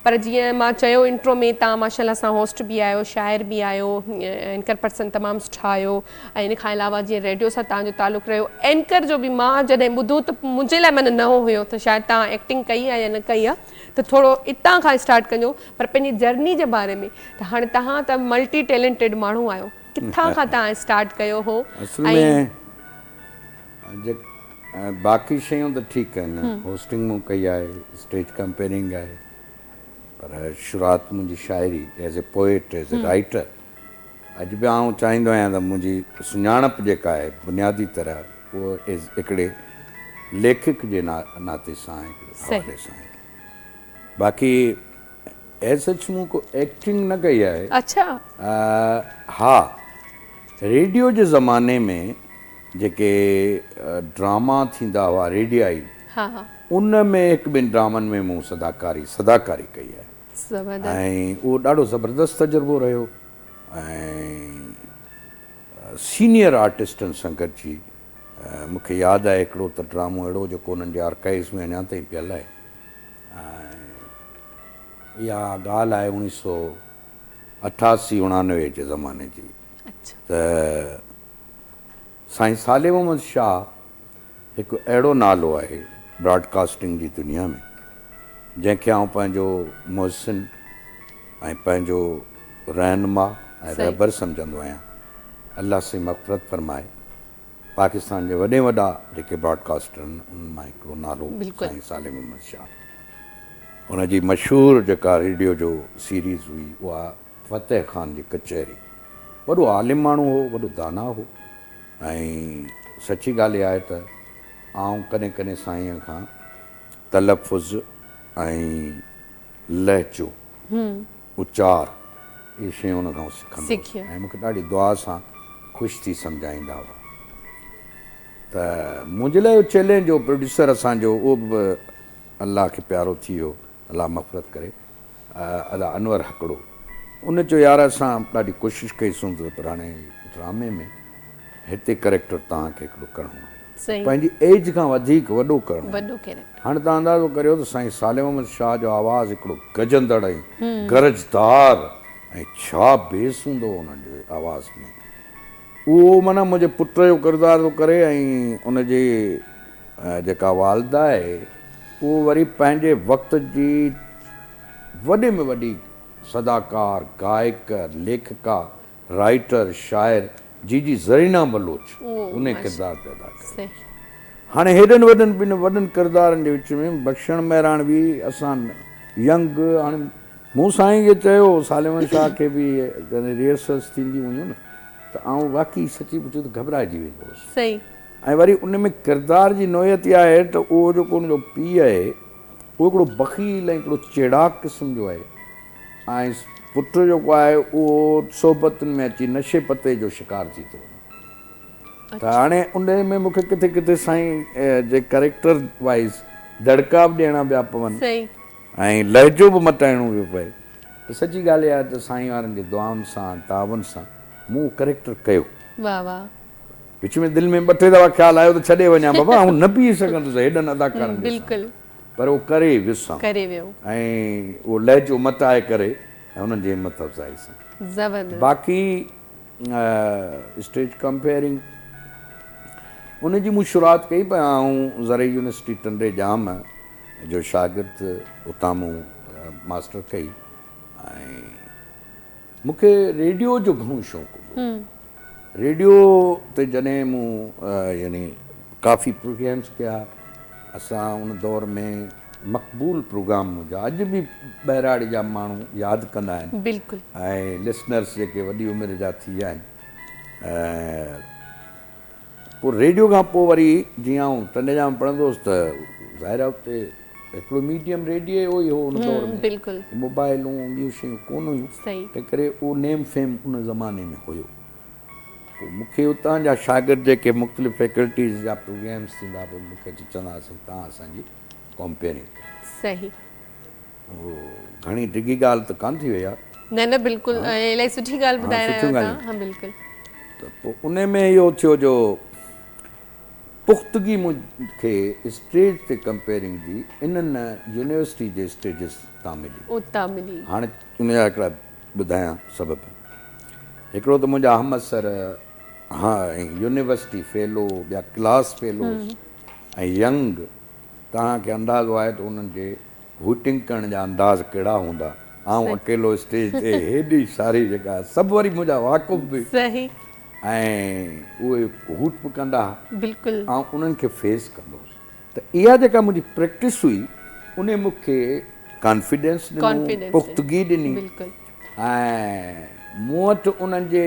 پر جيئن مان چيو انٽرو ۾ تان ماشاءالله سان هوسٽ به آهيو شاعر به آهيو اينڪر پرسن تمام سٺا آهيو ۽ ان کان علاوه جيئن ريڊيو سان تان جو تعلق رهيو اينڪر جو به مان جڏهن ٻڌو ته منهنجي لاء معنيٰ نئون هيو ته شايد تان ايڪٽنگ ڪئي آهي يا نه ڪئي آهي ته ٿورو اتان کان اسٽارٽ ڪجو پر پنهنجي جرني جي باري ۾ ته هاڻي تهان ته ملٽي ٽيلنٽيڊ ماڻهو آهيو ڪٿان کان تان اسٽارٽ ڪيو هو اصل ۾ باقي شيون ته ٺيڪ آهن هوسٽنگ مون ڪئي آهي اسٽيج ڪمپيئرنگ آهي پر شروعات منهنجي شاعري as a poet as a writer اڄ به آئون چاهيندو آهيان ته منهنجي سڃاڻپ جيڪا آهي بنيادي طرح اهو ايز هڪڙي ليکڪ جي ناتي سان هڪڙي حوالي سان آهي باقي ايز سچ مون ڪو ايڪٽنگ نه ڪئي آهي. اڇا. ها ريڊيو جي زماني ۾ جيڪي ڊراما ٿيندا هئا ريڊيائي ان ۾ هڪ ٻن ڊرامن ۾ مون صداڪاري صداڪاري ڪئي آهي ۽ اهو ڏاڍو زبردست تجربو رهيو ۽ سينيئر آرٽسٽن سان گڏجي مون کي ياد آهي هڪڙو ته ڊرامو اهڙو جيڪو انهن جي آرڪائيوز ۾ اڃا تائين پيل آهي ۽ اها ڳالهه آهي اوڻيهه سو اٺاسي اڻانوي جي زماني جي ته سائين صالح محمد شاهه هڪ اهڙو نالو آهي براڊ ڪاسٽنگ جي دنيا ۾ جنهن کي آئون پنهنجو محسن ۽ پنهنجو رهنما ۽ رهبر سمجهندو آهيان. الله سائين مغفرت فرمائي. پاڪستان جي وڏي وڏا جيڪي براڊ ڪاسٽر آهن انهن مان هڪڙو نالو سائين صالح محمد شاهه. ان جي مشهور جيڪا ريڊيو جو سيريز هئي اها فتح خان جي ڪچهري. وڏو عالم ماڻهو هو، وڏو داناء هو ۽ سچي ڳالهه اها آهي ته آئون ڪڏهن ڪڏهن سائينء کان تلفظ ۽ لهجو، اچار اهي شيون ان کان سکندو هوس ۽ مون کي ڏاڍي دعا سان خوش ٿي سمجهائيندا هئا ته منهنجي لاء اهو چئلينج هو. پروڊيوسر اسان جو اهو به الله کي پيارو ٿي ويو، الله مغفرت ڪري. ادا انور هڪڙو ان چيو يار اسان ڏاڍي ڪوشش ڪئي سون ته پر هاڻي ڊرامي ۾ هتي ڪريڪٽر توهان کي هڪڙو ڪرڻو آهي پنهنجي ايج کان وڌيڪ وڏو ڪرڻو آهي هاڻي توهان اندازو ڪريو ته سائين صالح محمد شاهه جو آواز هڪڙو گجندڙ ۽ گرجدار ۽ ڇا بيس هوندو هو انهن جي آواز ۾ اهو معنيٰ منهنجي پٽ جو ڪردار ٿو ڪري ۽ ان جي جيڪا والده آهي اهو وري پنهنجي وقت جي وڏي ۾ وڏي صداڪار، گائڪ، ليکڪا، رائيٽر، شاعر جي جي زرينا بلوچ انهي ڪردار تي ادا ڪيو. هاڻي هيڏن وڏن ٻن وڏن ڪردارن جي وچ ۾ بخشڻ مهراڻوي اسان ينگ هاڻي مون سائين کي چيو ساليمان شاهه کي به جڏهن ريهرسلس ٿينديون هيون نه ته آئون واقعي سچي پڇو ته گهٻرائجي ويندو هوس. ۽ وري ان ۾ ڪردار جي نوعيت اها آهي ته اهو جيڪو ان جو پيء آهي اهو هڪڙو بخيل ۽ هڪڙو چيڙاڪ قسم جو آهي ۽ پٽ جيڪو آهي اهو صحبتن ۾ اچي نشي پتي جو شڪار ٿي ٿو وڃي ته هاڻي ان ۾ مون کي ڪٿي ڪٿي سائين جي ڪريڪٽر وائيز دڙڪا به ڏيڻا پيا پون ۽ لهجو به مٽائڻو پيو پئي ته سچي ڳالهه اها آهي ته سائين وارن جي دعائن سان تعاون سان مون اهو ڪريڪٽر ڪيو. واهه واهه. وچ ۾ دل ۾ ٻه ٽي دفعا خيال آيو ته ڇڏي وڃان بابا آئون نه بيهي سگهندس هيڏن اداڪارن جي سامهون پر اهو ڪري ويس آئون ۽ اهو لهجو مٽائي ڪري ۽ انهن جي همت افزائي سان باقي اسٽيج ڪمپيئرنگ ان جي مون شروعات ڪئي پر آئون زرعي يونيورسٽي ٽنڊي ڄام جو شاگرد اتان مون ماسٽر ڪئي ۽ مون کي ريڊيو جو گهڻو شوق هوندو هو. ريڊيو تي جڏهن مون يعني ڪافي پروگرامس ڪيا، اسان ان دور ۾ مقبول پروگرام منهنجا اڄ به ٻهراڙي جا ماڻهو ياد ڪندا آهن ۽ لسنرس جيڪي وڏي عمر جا ٿي ويا آهن. پوء ريڊيو کان پوء وري جيئن آئون ٽنڊي ڄام پڙهندو هوس ته ظاهر آهي اتي هڪڙو ميڊيم ريڊيو ئي هو ان دور ۾ بلڪل موبائلون ٻيون شيون ڪونه هيون تنهن ڪري اهو نيم فيم ان زماني ۾ هيو پوء مون کي اتان جا شاگرد جيڪي مختلف فيڪلٽيز جا پروگرامس ٿيندا پوء مون کي اچي چوندا هئا سائين توهان اسان جي ڪمپيئرنگ ڪيو. صحيح. گهڻي ڊگهي ڳالهه ته ڪانه ٿي وئي آهي. نه نه بلڪل الاهي سٺي ڳالهه ٻڌائي رهيا آهيو توهان. ها بلڪل. ته پوء ان ۾ اهو ٿيو جو پختگي مون کي اسٽيج تي ڪمپيئرنگ جي انهن يونيورسٽي جي اسٽيجز تان ملي. اتان ملي. هاڻي ان جا هڪڙا ٻڌايان سبب. هڪڙو ته منهنجا همعصر ها ۽ يونيورسٽي فيلو ٻيا ڪلاس فيلوز ۽ ينگ توهان کي اندازو آهي ته انهن جي هوٽنگ ڪرڻ جا انداز ڪهڙا هوندا. آئون اڪيلو اسٽيج تي هيڏي ساري جيڪا سڀ وري منهنجا واقف به صحيح. ۽ اهي هوٽ به ڪندا ها. بلڪل. آئون انهن کي فيس ڪندو هوس ته اها جيڪا منهنجي پريڪٽس هئي انهي مون کي ڪانفيڊنس ڏنو، پختگي ڏني ۽ مون وٽ انهن جي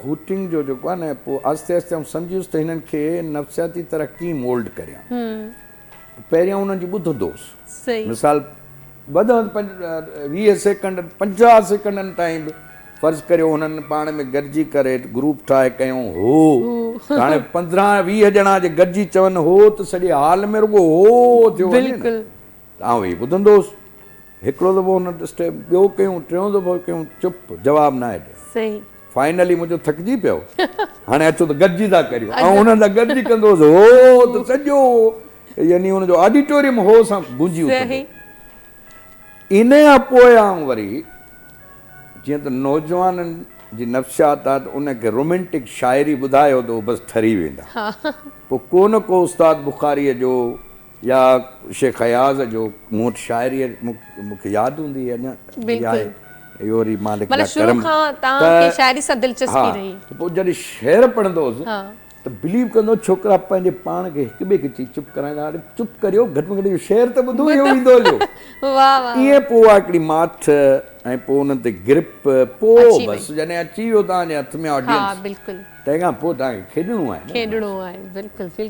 هوٽنگ جو جيڪو آهي نه پوء آهستي آهستي آئون سمجهي ويس ته هنن کي نفسياتي طرح ڪيئن مولڊ ڪريان. پهريان انهن جي ٻڌندو هوس. مثال وڌ ۾ وڌ 20 سيڪنڊ 50 سيڪنڊن تائين به فرض ڪريو هنن پاڻ ۾ گڏجي ڪري گروپ ٺاهي ڪيون هو ته هاڻي 15 20 ڄڻا جي گڏجي چون هو ته سڄي هال ۾ رڳو هو ٿيو وڃي نه. ته آئون ويهي ٻڌندو هوس. هڪڙو دفعو هن اسٽيپ ٻيو ڪيون، ٽيون دفعو ڪيون، چپ، جواب ناهي ڏيڻو. فائنلي منهنجو ٿڪجي پيو، هاڻي اچو ته گڏجي ٿا ڪريون. آئون هنن سان گڏجي ڪندو هوس، هو ته سڄو يعني ان جو آڊيٽوريم هو سان گونجي اٿندو. انهيء کان پوء آئون وري جيئن ته نوجوانن جي نفسيات آهي ته ان کي رومينٽڪ شاعري ٻڌايو ته هو بس ٺري ويندا. پوء ڪو نه ڪو استاد بخاريء جو يا شيخ اياز جو مون وٽ شاعري مون کي ياد هوندي هئي اڃا به آهي اهو وري مالڪ جا ڪرم ته شاعري سان دلچسپي رهي پوء جڏهن شعر پڙهندو هوس ته بليو ڪندو ڇوڪرا پنهنجي پاڻ کي هڪ ٻئي کي چئي چپ ڪرائيندا اڙي چپ ڪريو گهٽ ۾ گهٽ اهو شعر ته ٻڌو اهو ايندو هليو واهه واهه ائين پوء اها هڪڙي ماٺ ۽ پوء انهن تي گرپ پوء بس جڏهن اچي ويو توهان جي هٿ ۾ آڊينس بلڪل تنهن کان پوء توهان کي کيڏڻو آهي کيڏڻو آهي بلڪل بلڪل.